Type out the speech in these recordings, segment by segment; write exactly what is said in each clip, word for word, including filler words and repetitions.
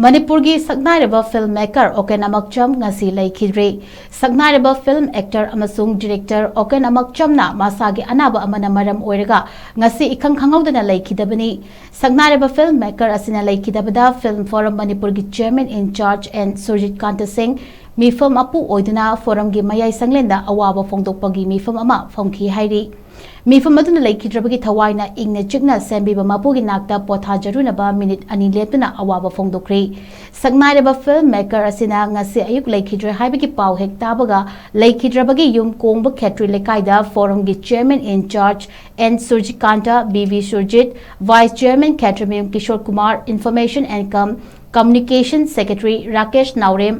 ꯃꯅꯤꯄꯨꯔꯒꯤ ꯁꯛꯅꯥꯏꯔꯕ film maker ꯑꯣꯀꯦꯟ ꯑꯃꯛꯆꯝ ꯉꯁꯤ ꯂꯩꯈꯤꯗ꯭ꯔꯦ꯫ ꯁꯛꯅꯥꯏꯔꯕ ꯐꯤꯜꯝ ꯑꯦꯛꯇꯔ ꯑꯃꯁꯨꯡ ꯗꯤꯔꯦꯛꯇꯔ ꯑꯣꯀꯦꯟ ꯑꯃꯛꯆꯝꯅ ꯃꯁꯥꯒꯤ ꯑꯅꯥꯕ ꯑꯃꯅ ꯃꯔꯝ ꯑꯣꯏꯔꯒ ꯉꯁꯤ ꯏꯈꯪ ꯈꯪꯍꯧꯗꯅ ꯂꯩꯈꯤꯗꯕꯅꯤ꯫ ꯁꯛꯅꯥꯏꯔꯕ ꯐꯤꯜꯝ ꯃꯦꯀꯔ ꯑꯁꯤꯅ ꯂꯩꯈꯤꯗꯕꯗ ꯐꯤꯜꯝ ꯐꯣꯔꯝ ꯃꯅꯤꯄꯨꯔꯒꯤ chairman in charge N Surjit Kanta Singh, ꯃꯤꯐꯝ ꯃꯄꯨ ꯑꯣꯏꯗꯨꯅ ꯐꯣꯔꯝꯒꯤ ꯃꯌꯥꯏ ꯁꯪꯂꯦꯟꯗ ꯑꯋꯥꯕ ꯐꯣꯡꯗꯣꯛꯄꯒꯤ ꯃꯤꯐꯝ ꯑꯃ ꯐꯝꯈꯤ ꯍꯥꯏꯔꯤ꯫ ꯃꯤꯐꯝ ꯑꯗꯨꯅ ꯂꯩꯈꯤꯗ꯭ꯔꯕꯒꯤ ꯊꯋꯥꯏꯅ ꯏꯪꯅ ꯆꯤꯛꯅ ꯁꯦꯝꯕꯤꯕ ꯃꯄꯨꯒꯤ ꯅꯥꯛꯇ ꯄꯣꯊꯥꯖꯔꯨꯅꯕ ꯃꯤꯅꯤꯠ ꯑꯅꯤ ꯂꯦꯞꯇꯨꯅ ꯑꯋꯥꯕ ꯐꯣꯡꯗꯣꯛꯈ꯭ꯔꯤ꯫ ꯁꯛꯅꯥꯏꯔꯕ ꯐꯤꯜꯝ ꯃꯦꯀꯔ ꯑꯁꯤꯅ ꯉꯁꯤ ꯑꯌꯨꯛ ꯂꯩꯈꯤꯗ꯭ꯔꯦ ꯍꯥꯏꯕꯒꯤ ꯄꯥꯎ ꯍꯦꯛ ꯇꯥꯕꯒ ꯂꯩꯈꯤꯗ꯭ꯔꯕꯒꯤ ꯌꯨꯝ ꯀꯣꯡꯕ ꯈꯦꯇ꯭ꯔꯤ ꯂꯩꯀꯥꯏꯗ ꯐꯣꯔꯝꯒꯤ chairman in charge N Surjikanta, B V Surjit, vice chairman Khetrimayum Kishore Kumar, information and com communication secretary Rakesh Naorem,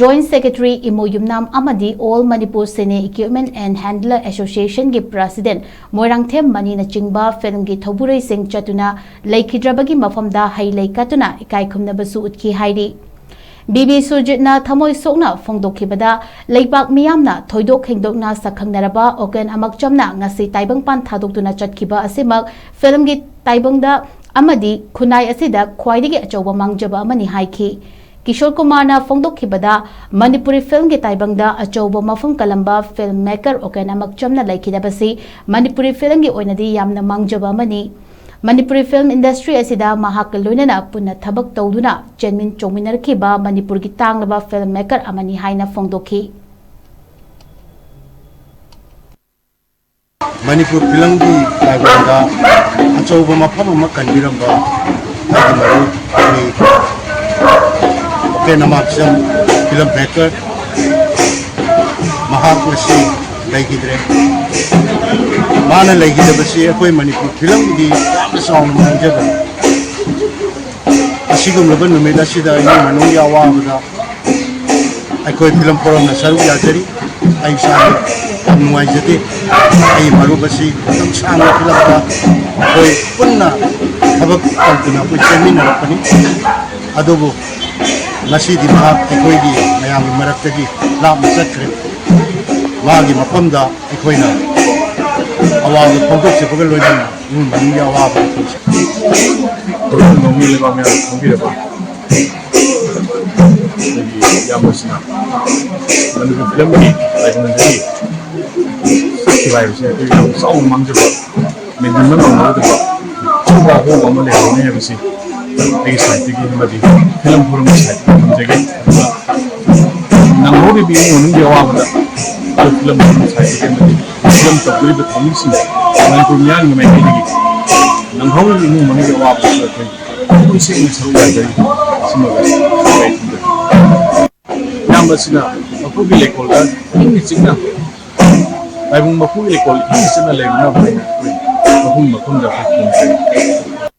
joint secretary Imo Yumnam ꯑꯃꯗꯤ all Manipur cine equipment and handler ꯑꯦꯁꯣꯁꯤꯌꯦꯁꯟꯒꯤ ꯄ꯭ꯔꯁꯤꯗꯦꯟꯠ ꯃꯣꯏꯔꯥꯡꯊꯦꯝ ꯃꯅꯤꯅꯆꯤꯡꯕ ꯐꯤꯜꯝꯒꯤ ꯊꯧꯕꯨꯔꯨꯁꯤꯡ ꯆꯠꯇꯨꯅ ꯂꯩꯈꯤꯗ꯭ꯔꯕꯒꯤ ꯃꯐꯝꯗ ꯍꯩ ꯂꯩ ꯀꯠꯇꯨꯅ ꯏꯀꯥꯏ ꯈꯨꯝꯅꯕꯁꯨ ꯎꯠꯈꯤ ꯍꯥꯏꯔꯤ꯫ ꯕꯤ ꯕꯤ ꯁꯨꯔꯖꯤꯠꯅ ꯊꯃꯣꯏ ꯁꯣꯛꯅ ꯐꯣꯡꯗꯣꯛꯈꯤꯕꯗ, ꯂꯩꯕꯥꯛ ꯃꯤꯌꯥꯝꯅ ꯊꯣꯏꯗꯣꯛ ꯍꯦꯟꯗꯣꯛꯅ ꯁꯛꯈꯪꯅꯔꯕ ꯑꯣꯀꯦꯟ ꯑꯃꯛꯆꯝꯅ ꯉꯁꯤ ꯇꯥꯏꯕꯪꯄꯥꯟ ꯊꯥꯗꯣꯛꯇꯨꯅ ꯆꯠꯈꯤꯕ ꯑꯁꯤꯃꯛ ꯐꯤꯜꯝꯒꯤ ꯇꯥꯏꯕꯪꯗ ꯑꯃꯗꯤ ꯈꯨꯟꯅꯥꯏ ꯑꯁꯤꯗ ꯈ꯭ꯋꯥꯏꯗꯒꯤ ꯑꯆꯧꯕ ꯃꯥꯡꯖꯕ ꯑꯃꯅꯤ ꯍꯥꯏꯈꯤ꯫ ꯀꯤꯁꯣꯔ ꯀꯨꯃꯥꯔꯅ ꯐꯣꯡꯗꯣꯛꯈꯤꯕꯗ, ꯃꯅꯤꯄꯨꯔꯤ ꯐꯤꯜꯝꯒꯤ ꯇꯥꯏꯕꯪꯗ ꯑꯆꯧꯕ ꯃꯐꯝ ꯀꯜꯂꯝꯕ ꯐꯤꯜꯝ ꯃꯦꯀꯔ ꯑꯣꯀꯦꯟ ꯑꯃꯛꯆꯝꯅ ꯂꯩꯈꯤꯗꯕꯁꯤ ꯃꯅꯤꯄꯨꯔꯤ ꯐꯤꯜꯝꯒꯤ ꯑꯣꯏꯅꯗꯤ ꯌꯥꯝꯅ ꯃꯥꯡꯖꯕ ꯑꯃꯅꯤ꯫ ꯃꯅꯤꯄꯨꯔꯤ ꯐꯤꯜꯝ ꯏꯟꯗꯁꯇ꯭ꯔꯤ ꯑꯁꯤꯗ ꯃꯍꯥꯛꯀ ꯂꯣꯏꯅꯅ ꯄꯨꯟꯅ ꯊꯕꯛ ꯇꯧꯗꯨꯅ ꯆꯦꯟꯃꯤꯟ ꯆꯣꯡꯃꯤꯟꯅꯔꯛꯈꯤꯕ ꯃꯅꯤꯄꯨꯔꯒꯤ ꯇꯥꯡꯂꯕ ꯐꯤꯜꯝ ꯃꯦꯀꯔ ꯑꯃꯅꯤ ꯍꯥꯏꯅ ꯐꯣꯡꯗꯣꯛꯈꯤ꯫ ꯃꯅꯤꯄꯨꯔ ꯐꯤꯂꯝꯒꯤ ꯂꯥꯏꯕꯛꯇ ꯑꯆꯧꯕ ꯃꯐꯝ ꯑꯃ ꯀꯟꯕꯤꯔꯝꯕ ꯑꯩꯒꯤ ꯃꯔꯨꯞ ꯁ꯭ꯔꯤ ꯑꯣꯀꯦꯟ ꯑꯃꯥꯛꯆꯝ, ꯐꯤꯂꯝ ꯃꯦꯀꯔ, ꯃꯍꯥꯛ ꯉꯁꯤ ꯂꯩꯈꯤꯗ꯭ꯔꯦ꯫ ꯃꯥꯅ ꯂꯩꯈꯤꯗꯕꯁꯤ ꯑꯩꯈꯣꯏ ꯃꯅꯤꯄꯨꯔ ꯐꯤꯂꯝꯒꯤꯗꯤ ꯌꯥꯝꯅ ꯆꯥꯎꯅ ꯃꯥꯡꯖꯕꯅꯤ꯫ ꯑꯁꯤꯒꯨꯝꯂꯕ ꯅꯨꯃꯤꯠ ꯑꯁꯤꯗ ꯏꯃꯨꯡ ꯃꯅꯨꯡꯒꯤ ꯑꯋꯥꯕꯗ ꯑꯩꯈꯣꯏ ꯐꯤꯂꯝ ꯐꯣꯔꯝꯅ ꯁꯔꯨꯛ ꯌꯥꯖꯔꯤ꯫ ꯑꯩ ꯏꯁꯥꯃꯛ ꯌꯥꯝ ꯅꯨꯡꯉꯥꯏꯖꯗꯦ꯫ ꯑꯩ ꯃꯔꯨꯞ ꯑꯁꯤ ꯃꯇꯝ ꯁꯥꯡꯅ ꯐꯤꯂꯝꯗ ꯑꯩꯈꯣꯏ ꯄꯨꯟꯅ ꯊꯕꯛ ꯇꯧꯗꯨꯅ ꯑꯩꯈꯣꯏ ꯆꯦꯟꯃꯤꯟꯅꯔꯛꯄꯅꯤ꯫ ꯑꯗꯨꯕꯨ ꯉꯁꯤꯗꯤ ꯃꯍꯥꯛ ꯑꯩꯈꯣꯏꯒꯤ ꯃꯌꯥꯝꯒꯤ ꯃꯔꯛꯇꯒꯤ ꯂꯥꯞꯅ ꯆꯠꯈ꯭ꯔꯦ꯫ ꯃꯥꯒꯤ ꯃꯐꯝꯗ ꯑꯩꯈꯣꯏꯅ ꯑꯋꯥꯕ ꯐꯣꯡꯗꯣꯛꯆꯕꯒ ꯂꯣꯏꯅꯅ ꯏꯃꯨꯡ ꯃꯅꯨꯡꯒꯤ ꯑꯋꯥꯕ ꯐꯣꯡꯗꯣꯛꯆꯔꯤ꯫ ꯈꯨꯔꯨꯝꯕ ꯃꯤ ꯂꯩꯕꯥꯛ ꯃꯌꯥꯝꯅ ꯈꯪꯕꯤꯔꯕ ꯑꯩꯈꯣꯏꯒꯤ ꯏꯌꯥꯝꯕꯁꯤꯅ ꯃꯅꯤꯄꯨꯔ ꯐꯤꯂꯝꯒꯤ ꯂꯥꯏꯕꯨꯡꯗꯒꯤ ꯆꯠꯈꯤꯕ ꯍꯥꯏꯕꯁꯦ ꯑꯩꯈꯣꯏꯒꯤ ꯌꯥꯝ ꯆꯥꯎꯅ ꯃꯥꯡꯖꯕ, ꯃꯦꯟꯁꯤꯟꯕ ꯉꯝꯂꯔꯣꯏꯗꯕ ꯑꯆꯧꯕ ꯑꯍꯣꯡꯕ ꯑꯃ ꯂꯩꯍꯧꯒꯅꯤ ꯍꯥꯏꯕꯁꯤ ꯑꯩꯒꯤ ꯁꯥꯏꯠꯇꯒꯤ ꯑꯃꯗꯤ ꯐꯤꯂꯝ ꯐꯣꯔꯝꯒꯤ ꯁꯥꯏꯠꯇꯒꯤ ꯊꯝꯖꯒꯦ꯫ ꯑꯗꯨꯒ ꯅꯪꯍꯧꯔꯤꯕ ꯏꯃꯨꯡ ꯃꯅꯨꯡꯒꯤ ꯑꯋꯥꯕꯗ ꯑꯩꯈꯣꯏ ꯐꯤꯂꯝ ꯐꯣꯔꯝꯒꯤ ꯁꯥꯏꯠꯇꯒꯤ ꯑꯃꯗꯤ ꯐꯤꯂꯝ ꯇꯧꯖꯔꯤꯕ ꯊꯧꯃꯤꯁꯤꯡ, ꯃꯅꯤꯄꯨꯔ ꯃꯤꯌꯥꯝꯒꯤ ꯃꯥꯏꯀꯩꯗꯒꯤ ꯅꯪꯍꯧꯔꯤꯕ ꯏꯃꯨꯡ ꯃꯅꯨꯡꯒꯤ ꯑꯋꯥꯕꯗꯁꯨ ꯑꯩꯈꯣꯏ ꯄꯨꯟꯁꯤꯡꯅ ꯁꯔꯨꯛ ꯌꯥꯖꯔꯤ꯫ ꯁꯤꯃꯒ ꯑꯩ ꯊꯝꯖꯒꯦ꯫ ꯑꯌꯥꯝꯕꯁꯤꯅ ꯃꯈꯣꯏꯒꯤ ꯂꯩꯀꯣꯜꯗ ꯏꯪꯅ ꯆꯤꯛꯅ, ꯂꯥꯏꯕꯨꯡ ꯃꯈꯣꯏꯒꯤ ꯂꯩꯀꯣꯜ ꯏꯪꯅ ꯆꯤꯛꯅ ꯂꯩꯅꯅꯕ ꯑꯩꯈꯣꯏ ꯃꯐꯝ ꯃꯐꯝꯗ ꯑꯩꯈꯣꯏ ꯈꯨꯔꯨꯝꯖꯔꯤ꯫